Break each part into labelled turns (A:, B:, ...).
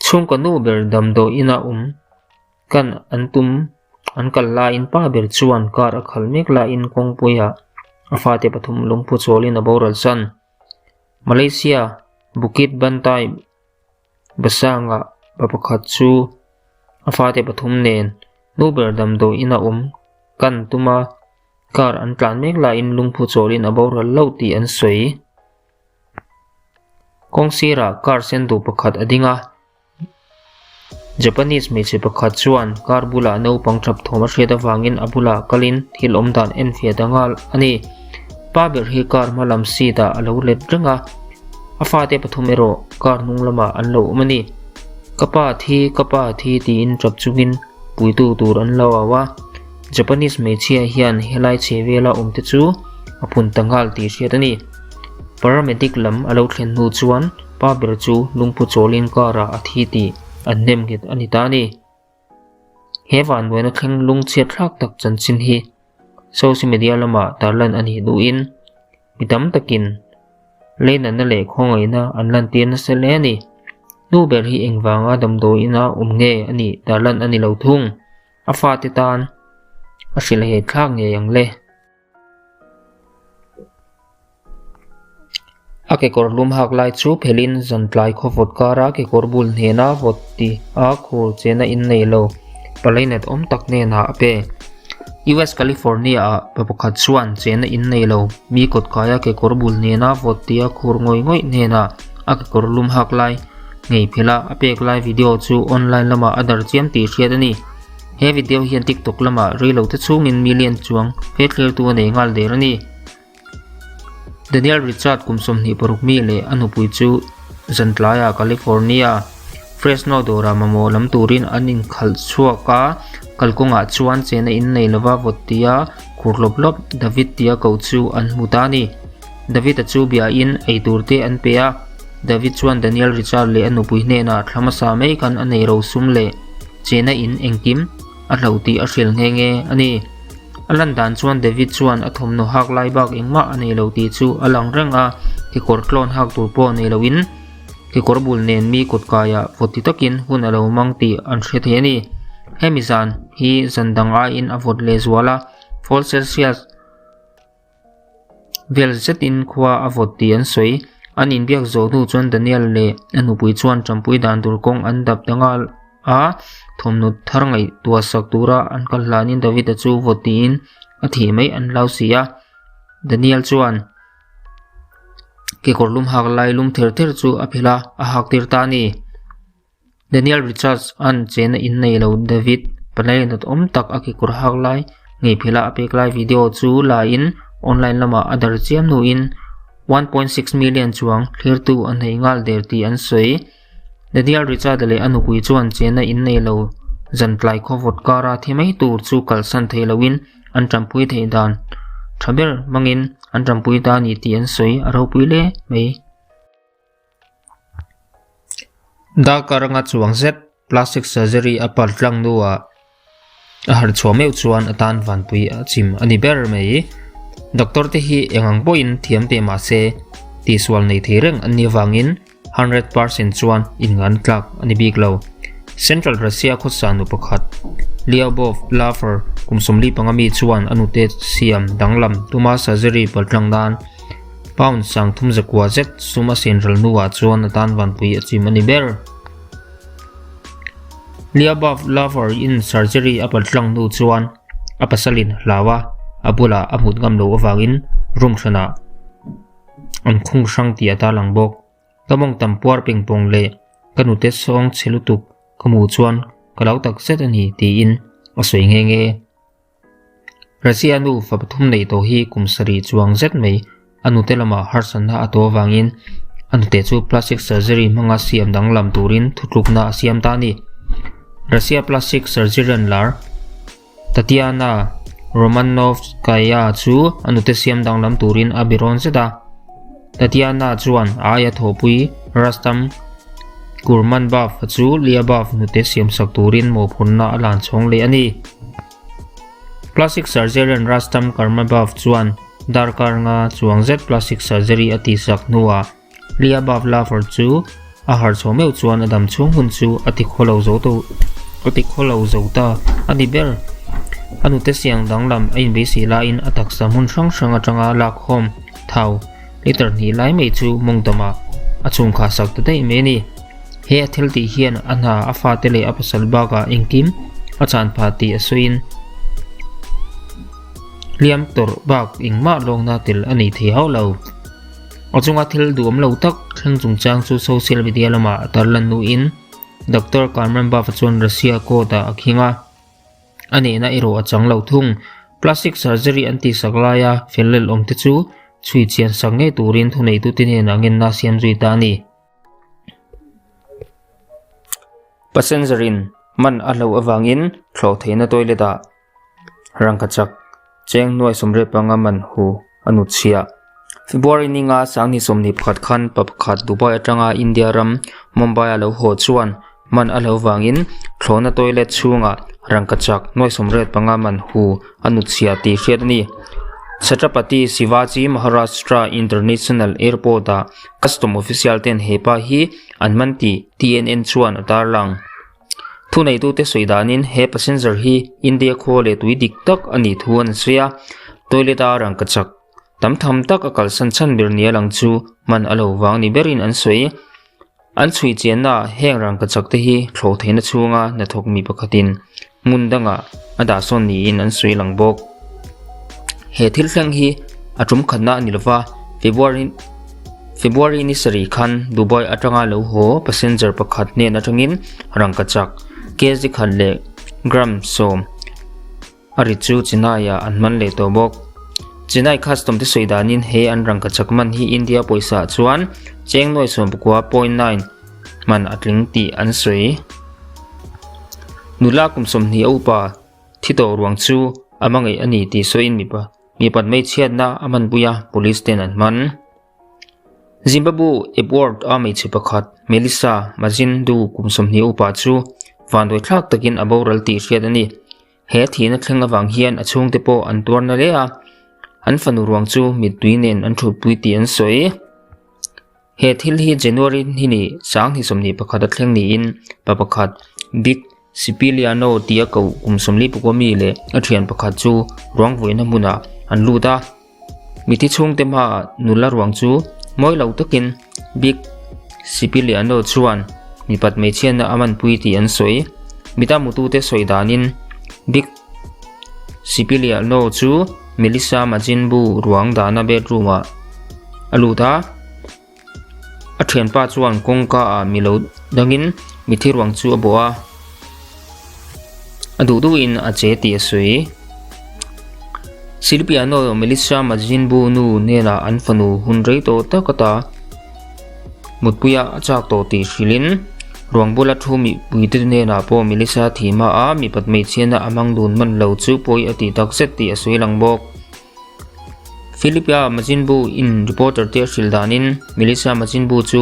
A: Chhungkaw nu ber damdawi ina awm kan an tum an kal laiin pa ber chuan car a khalh mek laiin kawngpuiah a fate pathum lungphu chawlin a boral san. Malaysia Bukit Bantai Basanga pa pakhat chu a fate pathum nen nu ber damdawi ina awm kan tuma car an tlan mek laiin lungphu chawlin a boral lo tih an sawi. Kawng sirah car sen duh pakhat a ding a, Japanese hmeichhe pakhat chuan car bulah naupang thap thawm a hriat avangin a bulah kalin thil awm dan en fiah ta nghal a ni. Pa ber hi car hma lam seat ah a lo let reng a, a fate pathum erawh car hnung lamah an lo awm a ni. Ka pa thi, ka pa thi tiin tap chungin puitu tur an lo au a, Japanese hmeichhia hian helai chhe vela awm te chu a phun ta nghal tih hriat a ni. Paramedic lam a lo thlen hnu chuan pa ber chu lungphu chawlin car ah a thi tih an hnem nghet a ni ta a ni. He vanbuaina thleng lungchhiat thlak tak chanchin hi social media lamah tarlan a nih duhin mi tam takin leinatna leh khawngaihna an lantir nasa hle a ni. Nu ber hi engvanga damdawiina awm nge a nih tarlan a ni lo thung. A fate tan a hrilhhei thlak ngei ang le. A kekawr lum hak lai chu phelin zantlai khawvawt kara kekawr bul hnena vawt ti a khur chena in nei lo palainet awm tak hnenah a pe. US California ah pa pakhat chuan chena in nei lo mi kawt kaia kekawr bul hnena vawt ti a khur ngawih ngawih hnenah a kekawr lum hak lai ngei phela a pek lai video chu online lamah a dar chiam tih hriat a ni. He video hian TikTok lamah reilo te chhungin million chuang he thlirtu a nei nghal der a ni. Daniel Richard kum 26 mi leh a nupui chu zantlaiah California, Fresno dawrah mamawh lam turin an inkhalh chhuak a, kalkawngah chuan chena in nei lova vawt tia khur lawp lawp David tia koh chu an hmu ta a ni. David-a chu biain eitur te an pe a, David chuan Daniel Richard leh a nupui hnenah thla hmasa mai khan a nei rosum leh Chena in engkim a hloh tih a hrilh nghe nghe a ni. A lan dan chuan David chuan a thawmhnaw hak lai bak engmah a nei lo tih chu a lang reng a, kekawr tlawn hak tur pawh nei loin kekawr bul nen mi kawt kaiah vawt ti takin hun a lo mang tih an hre thei a ni. Hemi zan hi zan dang aiin a vawt leh zual a, four Celsius Vel zetin khua a vawt tih an sawi. An inbiak zawh hnu chuan Daniel leh a nupui chuan ṭampui dan tur kawng an dap ta nghal a, thawmhnaw thar ngaihtuah sak tura an kal hlanin David-a chu vawt tiin a thih mai an hlau si a. Daniel chuan kekawr lum hak lai lum ther ther chu a phelh a, a hak tir ta a ni. Daniel Richards an chena in nei lo David Palainat awm tak a kekawr hak lai ngei phela a pek lai video chu la in online lamah a dar chiam hnuin 1.6 million chuang thlirtu a hneih nghal der tih an sawi. Daniel Richard leh a nupui chuan chena in nei lo zantlai khawvawt kara thi mai tur chu kalsan thei loin an tanpui theih dan tha ber hmangin an tanpui ta a ni tih an sawi a ropui hle mai. Darkar anga chuang zet plastic surgery a pal tlang hnuah a harh chhuah meuh chuan a tan vanpui a chim a ni ber mai. Doctor te hi eng ang pawhin thiam teh mah se tihsual nei thei reng an nih avangin 100% chuan inngan tlak a ni bik lo. Central Russia khawsa nu pakhat Lyubov Lafer kum 45 mi chuan a nute siam danglam tuma surgery pal tlang nan Pound 39 zet sum a senral hnuah chuan a tan vanpui a chim a ni ber. Liabov Lover in surgery a paltlang hnu chuan a pasalin hlau a, a bulah a hmut ngam loh avangin room hranah an khung hrang tih a tarlang bawk. Ka mawng tam puar peng pawng leh ka nute sawng chhe lutuk ka hmuh chuan ka lo tak zet a ni tiin a sawi nghe nghe. Russia nu fa pathum nei tawh hi kum sarih chuang zet mai a nute lamah harsatna a tawh avangin a nute chu plastic surgery hmanga siam danglam turin thutlukna a siam ta a ni. Russia plastic surgeon lar Tatiana Romanovskaya chu a nute siam danglam turin a birawn zet a. Tatiana chuan a aia thawhpui Rustam Kurmanbov chu Lyabov nute siamsak turin mawhphurhna a lan chhawng leh a ni. Plastic surgeon Rustam Kurmanbov chuan darkar nga chuang zet plastic surgery a tihsak hnuah Lyabov lover chu A harh chhuah meuh chuan a dam chhung hun chu a ti khawlo zo to a ti khawlo zo ta a ni ber. A nute siang danglam a inbeisei laiin a taksa hmun hrang hrang atanga lakkhawm thau liter hnih lai mai chu mawngdamah a chhungkhah sak ta daih mai a ni. He a thil tih hian a hna, a fate leh a pasal bakah engkim a chan phah tih a sawiin hliam tawrh bak engmah lawngna tel a nei thei hauh lo. A chunga thil duhawm lo tak thleng chungchang chu social media lamah a tarlan hnuin Doctor Kamran Bava chuan Russia court-ah a khing a, a nehna erawh a chang lo thung. Plastic surgery an tihsak laia felhlel awmte chu chhui chian sak ngei turin thuneitute hnenah ngenna a siam zui ta a ni. Passenger in man a hloh avangin thlawh theihna toilet ah rangkachak cheng nuai sawmriat panga man hu a nut chhiah. February ninga Sangni 21 khan pa pakhat Dubai atanga India ram Mumbai a lo haw chuan man a hloh vangin thlawhna toilet chhungah rangkachak nuai 85 man hu a nut chhiah tih hriat a ni. Chhatrapati Shivaji Maharashtra International Airport ah Custom official ten he pa hi an man tih TNN chuan a tarlang. Thuneitute sawi danin he passenger hi India khua leh tui dik tak a nih thu an sawi a, toilet a rangkachak tam tham tak a kalsan chhan ber nia lang chu man a lo vang ni berin an sawi. An chhui chiannaah heng rangkachak te hi thlawh theihna chhunga hnathawk mi pakhatin hmun dangah a dah sawn niin an sawi lang bawk. He thil thleng hi a tum khatna a ni lova, February February ni sarih khan Dubai atanga lo haw passenger pakhat hnen atangin rangkachak kg khat leh gram 10 A ri chu Chennai-ah an man leh tawh bawk. Chennai custom te sawi danin he an rangkachak man hi India pawisa ah chuan cheng nuai 19.9 man a tling tih an sawi. Nula kum 20 a upa thi tawh ruang chu a hmangaih a ni tih sawiin mipa mipat hmeichhiatna a hmanpui a, police ten an hman. Zimbabwe Epworth a hmeichhe pakhat Melissa Mazindu kum 20 a upa chu vanduai thlak takin a boral tih hriat a ni. He thihna thleng avang hian a chhungte pawh an tuar na hle a, an fanu ruang chu mittui nen an thutpui tih an sawi. He thil hi January hini 2021 a thleng niin pa pakhat Big Sipiliano tia koh kum 44 mi leh a thian pakhat chu ruang vawiina hmunah an lut a. Mithi chhungte hmaah nula ruang chu mawi lo takin Big Sipiliano chuan mipat hmeichhiatna a manpui tih an sawi. Mita mutute sawi danin Big Sipiliano chu Melissa Majinbu ruang dahna bedroom-ah a lut a. A thianpa chuan kawngka ah mi lo dangin mithi ruang chu a bawh a, a duh duhin a che tih a sawi. Silpiano Melissa Majinbu nu hnenah an fanu hun rei tawh tak ata mutpuia a chak tawh tih hrilhin ruang bula thu mipuite hnenah pawh Melissa thihma a mipat hmeichhiatna a hmang dun hman lo chu pawi a tih takzet tih a sawi lang bawk. Philipia Majinbu in reporter te a hrilh danin Melissa Majinbu chu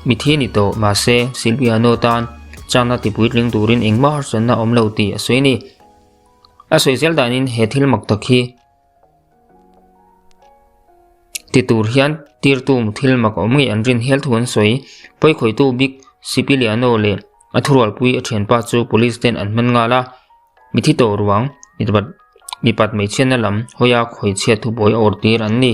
A: mithi a ni tawh mahse Silviano tan chakna tipuitling turin engmah harsatna awm lo tih a sawi a ni. A sawi zel danin he thil mak tak hi ti tur hian tirtu thil mak awm ngei an rin hial thu an sawi. Pawikhawihtu bik Sipiliano leh a thurualpui a thianpa chu police ten an hman nghal a. Mithi tawh ruang mipat hmeichhiatna lam hawia khawichhiat thubuai a awrh tir an ni.